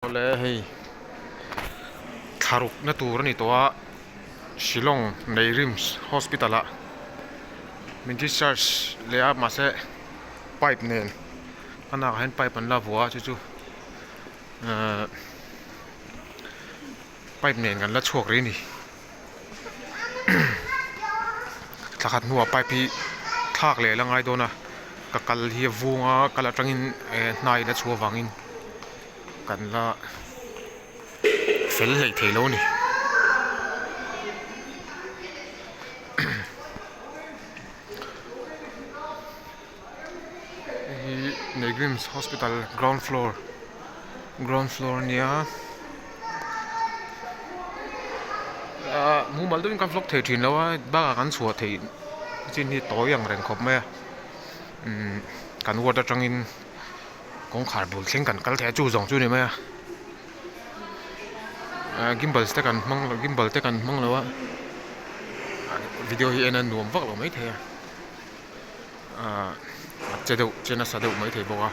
Awle hei thlaruk na tur a ni tawh a Shillong nei RIMS hospital ah min discharge leh a mahse pipe nen a nak ah hian pipe an la vuah a chu chu ahh pipe nen kan la chhuak rih a ni thla khat hnuah pipe hi thlak leh la ngai dawn a ka kal hi a vung a kal atangin eh hnai la chhuah avangin. Kan la fel hleih thei lo a ni. Hei hi Negrims Hospital ground floor ground floor a nia ah mumal deuhin kan vlog thei thin lo a bakah kan chhuah theih chin hi tawi ang reng khawp mai a umm kan ward atangin. Kawngkhar bul thleng kan kal thei a chu zawng chu a ni mai a ah gimbals te kan hmang lo gimbal te kan hmang lo a video hi en a nuam vak lo maithei a ah a che deuh che nasa deuh maithei bawk a.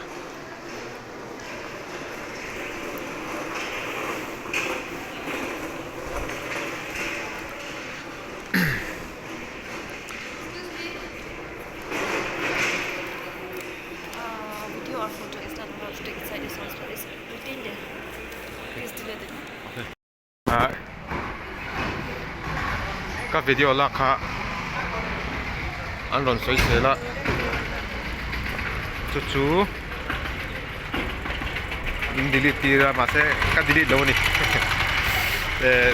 Ka video lak kha an rawn sawi sel a chu chu in delete tir a mahse ka delete lo a ni eh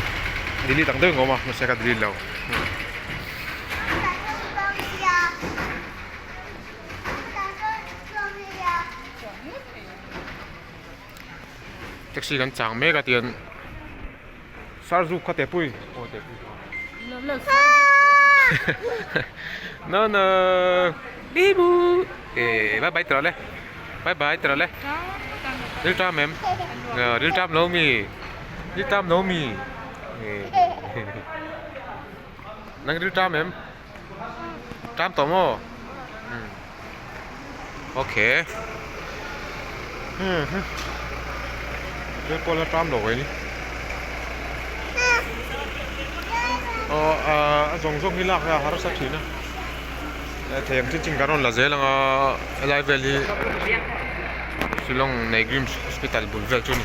delete ang deuhin ka awm a mahse ka delete lo. Taxi kan chang mek a tian Sarzu kha te pui aw te pui no no bibu e bye bye tawh le bye bye tawh le ril tam em ril tam lo mi ril tam lo mi nang ril tam em. Tam tawh maw? Umm okay umm thil pawh la tam lo ve ni aw ah a zawng zawng hi lak hi a harsa thin a thei ang chin chin kan rawn la zel ang a helai vel hi Shillong Neighrims Hospital bul vel chu a ni.